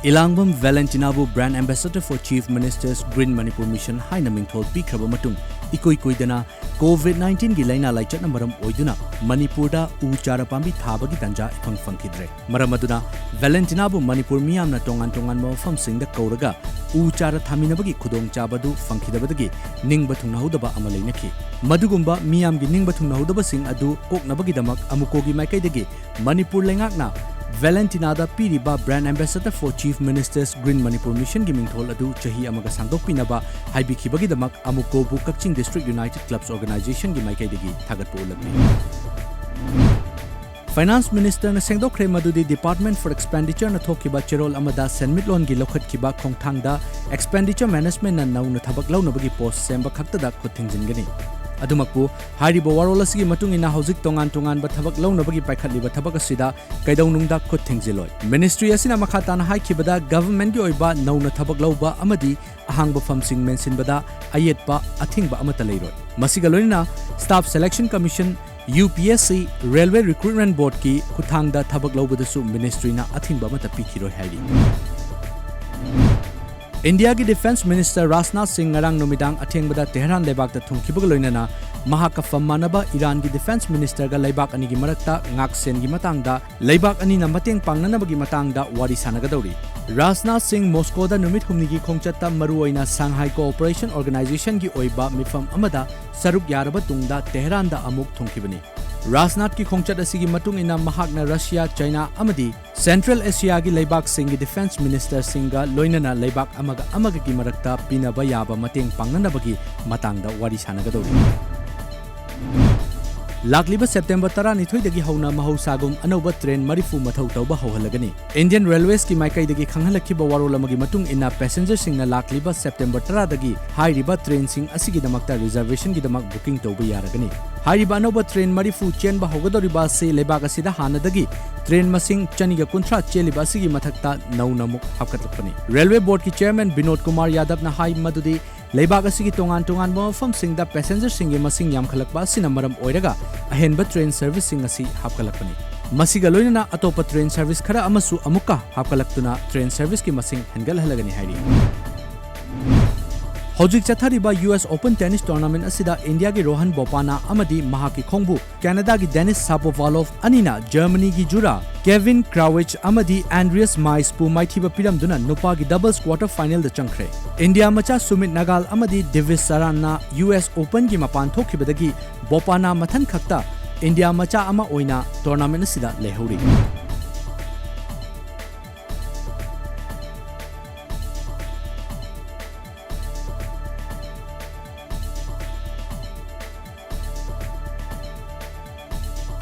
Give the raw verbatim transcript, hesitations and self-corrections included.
ꯏꯂꯥꯡꯕꯝ ꯚꯦꯂꯦꯟꯇꯤꯅꯥꯕꯨ Brand Ambassador for Chief Minister's Green Manipur Mission ꯍꯥꯏꯅ ꯃꯤꯡꯊꯣꯜ ꯄꯤꯈ꯭ꯔꯕ ꯃꯇꯨꯡ, ꯏꯀꯨꯏ ꯀꯨꯏꯗꯅ COVID nineteen ꯒꯤ ꯂꯥꯏꯅꯥ ꯂꯥꯏꯆꯠꯅ ꯃꯔꯝ ꯑꯣꯏꯗꯨꯅ ꯃꯅꯤꯄꯨꯔꯗ ꯎ ꯆꯥꯔ ꯄꯥꯝꯕꯤ ꯊꯥꯕꯒꯤ ꯇꯥꯟꯖꯥ ꯏꯐꯪ ꯐꯪꯈꯤꯗ꯭ꯔꯦ꯫ ꯃꯔꯝ ꯑꯗꯨꯅ ꯚꯦꯂꯦꯟꯇꯤꯅꯥꯕꯨ ꯃꯅꯤꯄꯨꯔ ꯃꯤꯌꯥꯝꯅ ꯇꯣꯉꯥꯟ ꯇꯣꯉꯥꯟꯕ ꯃꯐꯝꯁꯤꯡꯗ ꯀꯧꯔꯒ ꯎ ꯆꯥꯔ ꯊꯥꯃꯤꯟꯅꯕꯒꯤ ꯈꯨꯗꯣꯡꯆꯥꯕ ꯑꯗꯨ ꯐꯪꯈꯤꯗꯕꯗꯒꯤ ꯅꯤꯡꯕ ꯊꯨꯡꯅꯍꯧꯗꯕ ꯑꯃ ꯂꯩꯅꯈꯤ꯫ ꯃꯗꯨꯒꯨꯝꯕ ꯃꯤꯌꯥꯝꯒꯤ ꯅꯤꯡꯕ ꯊꯨꯡꯅꯍꯧꯗꯕꯁꯤꯡ ꯑꯗꯨ ꯀꯣꯛꯅꯕꯒꯤꯗꯃꯛ ꯑꯃꯨꯀꯣꯒꯤ ꯃꯥꯏꯀꯩꯗꯒꯤ ꯃꯅꯤꯄꯨꯔ ꯂꯩꯉꯥꯛꯅ ꯚꯦꯂꯦꯟꯇꯤꯅꯥꯗ ꯄꯤꯔꯤꯕ Brand Ambassador for Chief Minister's Green Manipur Mission ꯒꯤ ꯃꯤꯡꯊꯣꯜ ꯑꯗꯨ ꯆꯍꯤ ꯑꯃꯒ ꯁꯥꯡꯗꯣꯛꯄꯤꯅꯕ ꯍꯥꯏꯕꯤꯈꯤꯕꯒꯤꯗꯃꯛ ꯑꯃꯨꯀꯣꯕꯨ ꯀꯛꯆꯤꯡ District United Clubs Organization ꯒꯤ ꯃꯥꯏꯀꯩꯗꯒꯤ ꯊꯥꯒꯠꯄ ꯎꯠꯂꯛꯂꯤ꯫ Finance Minister ꯅ ꯁꯦꯡꯗꯣꯛꯈ꯭ꯔꯦ ꯃꯗꯨꯗꯤ Department for Expenditure ꯅ ꯊꯣꯛꯈꯤꯕ ꯆꯦꯔꯣꯜ ꯑꯃꯗ ꯁꯦꯟꯃꯤꯠꯂꯣꯟꯒꯤ ꯂꯧꯈꯠꯈꯤꯕ ꯈꯣꯡꯊꯥꯡꯗ Expenditure Management ꯅ ꯅꯧꯅ ꯊꯕꯛ ꯂꯧꯅꯕꯒꯤ post ꯁꯦꯝꯕ ꯈꯛꯇꯗ ꯈꯨꯠ ꯊꯤꯡꯖꯤꯟꯒꯅꯤ꯫ ꯑꯗꯨꯃꯛꯄꯨ, ꯍꯥꯏꯔꯤꯕ ꯋꯥꯔꯣꯜ ꯑꯁꯤꯒꯤ ꯃꯇꯨꯡ ꯏꯟꯅ ꯍꯧꯖꯤꯛ ꯇꯣꯉꯥꯟ ꯇꯣꯉꯥꯟꯕ ꯊꯕꯛ ꯂꯧꯅꯕꯒꯤ ꯄꯥꯏꯈꯠꯂꯤꯕ ꯊꯕꯛ ꯑꯁꯤꯗ ꯀꯩꯗꯧꯅꯨꯡꯗ ꯈꯨꯠ ꯊꯤꯡꯖꯤꯜꯂꯣꯏ꯫ Ministry ꯑꯁꯤꯅ ꯃꯈꯥ ꯇꯥꯅ ꯍꯥꯏꯈꯤꯕꯗ, government ꯀꯤ ꯑꯣꯏꯕ ꯅꯧꯅ ꯊꯕꯛ ꯂꯧꯕ ꯑꯃꯗꯤ ꯑꯍꯥꯡꯕ ꯐꯝꯁꯤꯡ ꯃꯦꯟꯁꯤꯟꯕꯗ ꯑꯌꯦꯠꯄ ꯑꯊꯤꯡꯕ ꯑꯃꯠꯇ ꯂꯩꯔꯣꯏ꯫ ꯃꯁꯤꯒ ꯂꯣꯏꯅꯅ Staff Selection Commission, U P S C, Railway Recruitment Board ꯀꯤ ꯈꯨꯠꯊꯥꯡꯗ ꯊꯕꯛ ꯂꯧꯕꯗꯁꯨ Ministry ꯅ ꯑꯊꯤꯡꯕ ꯑꯃꯠꯇ ꯄꯤꯈꯤꯔꯣꯏ ꯍꯥꯏꯔꯤ꯫ ꯏꯟꯗꯤꯌꯥꯒꯤ Defence Minister ꯔꯥꯖꯅꯥꯊ ꯁꯤꯡ ꯉꯔꯥꯡ ꯅꯨꯃꯤꯗꯥꯡ ꯑꯊꯦꯡꯕꯗ ꯇꯦꯍꯔꯥꯟ ꯂꯩꯕꯥꯛꯇ ꯊꯨꯡꯈꯤꯕꯒ ꯂꯣꯏꯅꯅ ꯃꯍꯥꯛꯀ ꯐꯝ ꯃꯥꯟꯅꯕ ꯏꯔꯥꯟꯒꯤ Defence Minister ꯒ ꯂꯩꯕꯥꯛ ꯑꯅꯤꯒꯤ ꯃꯔꯛꯇ ꯉꯥꯛꯁꯦꯟꯒꯤ ꯃꯇꯥꯡꯗ, ꯂꯩꯕꯥꯛ ꯑꯅꯤꯅ ꯃꯇꯦꯡ ꯄꯥꯡꯅꯅꯕꯒꯤ ꯃꯇꯥꯡꯗ ꯋꯥꯔꯤ ꯁꯥꯟꯅꯒꯗꯧꯔꯤ꯫ ꯔꯥꯖꯅꯥꯊ ꯁꯤꯡ ꯃꯣꯁꯀꯣꯗ ꯅꯨꯃꯤꯠ ꯍꯨꯝꯅꯤꯒꯤ ꯈꯣꯡꯆꯠꯇ ꯃꯔꯨꯑꯣꯏꯅ Shanghai Cooperation Organisation ꯒꯤ ꯑꯣꯏꯕ ꯃꯤꯐꯝ ꯑꯃꯗ ꯁꯔꯨꯛ ꯌꯥꯔꯕ ꯇꯨꯡꯗ ꯇꯦꯍꯔꯥꯟꯗ ꯑꯃꯨꯛ ꯊꯨꯡꯈꯤꯕꯅꯤ꯫ ꯔꯥꯖꯅꯥꯊꯀꯤ ꯈꯣꯡꯆꯠ ꯑꯁꯤꯒꯤ ꯃꯇꯨꯡ ꯏꯟꯅ ꯃꯍꯥꯛꯅ ꯔꯁꯤꯌꯥ, ꯆꯥꯏꯅꯥ ꯑꯃꯗꯤ Central Asia ꯒꯤ ꯂꯩꯕꯥꯛꯁꯤꯡꯒꯤ Defence Minister ꯁꯤꯡꯒ ꯂꯣꯏꯅꯅ ꯂꯩꯕꯥꯛ ꯑꯃꯒ ꯑꯃꯒꯒꯤ ꯃꯔꯛꯇ ꯄꯤꯅꯕ ꯌꯥꯕ ꯃꯇꯦꯡ ꯄꯥꯡꯅꯅꯕꯒꯤ ꯃꯇꯥꯡꯗ ꯋꯥꯔꯤ ꯁꯥꯟꯅꯒꯗꯧꯔꯤ꯫ ꯂꯥꯛꯂꯤꯕ September ꯇꯔꯥꯅꯤꯊꯣꯏꯗꯒꯤ ꯍꯧꯅ ꯃꯍꯧꯁꯥꯒꯨꯝ ꯑꯅꯧꯕ train ꯃꯔꯤꯐꯨ ꯃꯊꯧ ꯇꯧꯕ ꯍꯧꯍꯜꯂꯒꯅꯤ꯫ Indian Railways ꯀꯤ ꯃꯥꯏꯀꯩꯗꯒꯤ ꯈꯪꯍꯜꯂꯛꯈꯤꯕ ꯋꯥꯔꯣꯜ ꯑꯃꯒꯤ ꯃꯇꯨꯡ ꯏꯟꯅ, passenger ꯁꯤꯡꯅ ꯂꯥꯛꯂꯤꯕ September ꯇꯔꯥꯗꯒꯤ ꯍꯥꯏꯔꯤꯕ train ꯁꯤꯡ ꯑꯁꯤꯒꯤꯗꯃꯛꯇ reservation ꯒꯤꯗꯃꯛ booking ꯇꯧꯕ ꯌꯥꯔꯒꯅꯤ꯫ ꯍꯥꯏꯔꯤꯕ ꯑꯅꯧꯕ train ꯃꯔꯤꯐꯨ ꯆꯦꯟꯕ ꯍꯧꯒꯗꯧꯔꯤꯕ ꯑꯁꯤ ꯂꯩꯕꯥꯛ ꯑꯁꯤꯗ ꯍꯥꯟꯅꯗꯒꯤ train ꯃꯁꯤꯡ ꯆꯅꯤꯒ ꯀꯨꯟꯊ꯭ꯔꯥ ꯆꯦꯜꯂꯤꯕ ꯑꯁꯤꯒꯤ ꯃꯊꯛꯇ ꯅꯧꯅ ꯑꯃꯨꯛ ꯍꯥꯞꯀꯠꯂꯛꯄꯅꯤ꯫ Railway Board ꯀꯤ Chairman ꯕꯤꯅꯣꯗ ꯀꯨꯃꯥꯔ ꯌꯥꯗꯕꯅ ꯍꯥꯏ ꯃꯗꯨꯗꯤ ꯂꯩꯕꯥꯛ ꯑꯁꯤꯒꯤ ꯇꯣꯉꯥꯟ ꯇꯣꯉꯥꯟꯕ ꯃꯐꯝꯁꯤꯡꯗ passenger ꯁꯤꯡꯒꯤ ꯃꯁꯤꯡ ꯌꯥꯝꯈꯠꯂꯛꯄ ꯑꯁꯤꯅ ꯃꯔꯝ ꯑꯣꯏꯔꯒ ꯑꯍꯦꯟꯕ train service ꯁꯤꯡ ꯑꯁꯤ ꯍꯥꯞꯀꯠꯂꯛꯄꯅꯤ꯫ ꯃꯁꯤꯒ ꯂꯣꯏꯅꯅ ꯑꯇꯣꯞꯄ train service ꯈꯔ ꯑꯃꯁꯨ ꯑꯃꯨꯛꯀ ꯍꯥꯞꯀꯠꯂꯛꯇꯨꯅ train serviceꯀꯤ ꯃꯁꯤꯡ ꯍꯦꯟꯒꯠꯍꯜꯂꯒꯅꯤ ꯍꯥꯏꯔꯤ꯫ ꯍꯧꯖꯤꯛ ꯆꯠꯊꯔꯤꯕ U S Open Tennis Tournament ꯑꯁꯤꯗ ꯏꯟꯗꯤꯌꯥꯒꯤ ꯔꯣꯍꯟ ꯕꯣꯄꯥꯅꯥ ꯑꯃꯗꯤ ꯃꯍꯥꯛꯀꯤ ꯈꯣꯡꯕꯨ ꯀꯦꯅꯗꯥꯒꯤ ꯗꯦꯅꯤꯁ ꯁꯥꯄꯣꯚꯥꯂꯣꯚ ꯑꯅꯤꯅ ꯖꯔꯃꯅꯤꯒꯤ ꯖꯨꯔꯥ ꯀꯦꯚꯤꯟ ꯀ꯭ꯔꯥꯋꯤꯆ ꯑꯃꯗꯤ ꯑꯦꯟꯗ꯭ꯔꯤꯌꯁ ꯃꯥꯏꯁꯄꯨ ꯃꯥꯏꯊꯤꯕ ꯄꯤꯔꯝꯗꯨꯅ ꯅꯨꯄꯥꯒꯤ doubles quarter finalꯗ ꯆꯪꯈ꯭ꯔꯦ꯫ ꯏꯟꯗꯤꯌꯥ ꯃꯆꯥ ꯁꯨꯃꯤꯠ ꯅꯥꯒꯥꯜ ꯑꯃꯗꯤ ꯗꯤꯚꯤꯖ ꯁꯔꯥꯟꯅ U S Openꯒꯤ ꯃꯄꯥꯟ ꯊꯣꯛꯈꯤꯕꯗꯒꯤ ꯕꯣꯄꯥꯅꯥ ꯃꯊꯪꯈꯛꯇ ꯏꯟꯗꯤꯌꯥ ꯃꯆꯥ ꯑꯃ ꯑꯣꯏꯅ tournament ꯑꯁꯤꯗ ꯂꯩꯍꯧꯔꯤ꯫